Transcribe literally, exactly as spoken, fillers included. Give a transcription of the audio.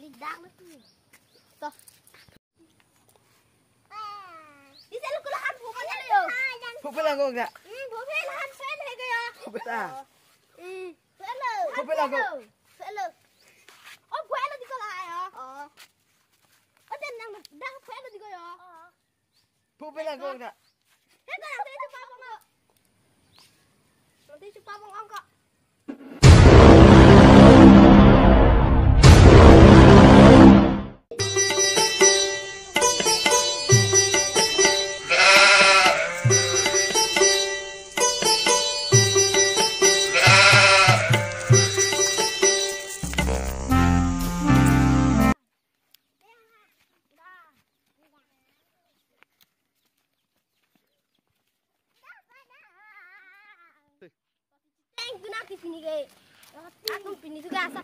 Dak lo tu. To. Di selo kula han phu kan lo yo. Phu pela kok dak. Hmm, phu pela han pen he gaya. Phu pela. Hmm. Phu pela kok. Phu pela. Oh, phu pela di ko la yo. Oh. Oh, den nang dak phu pela di ko yo. Oh. Phu pela kok dak. He ko nang te chupa bong ko. Nang te chupa bong ong ko. Teng kuna ke pini ke. Atum pini juga asa.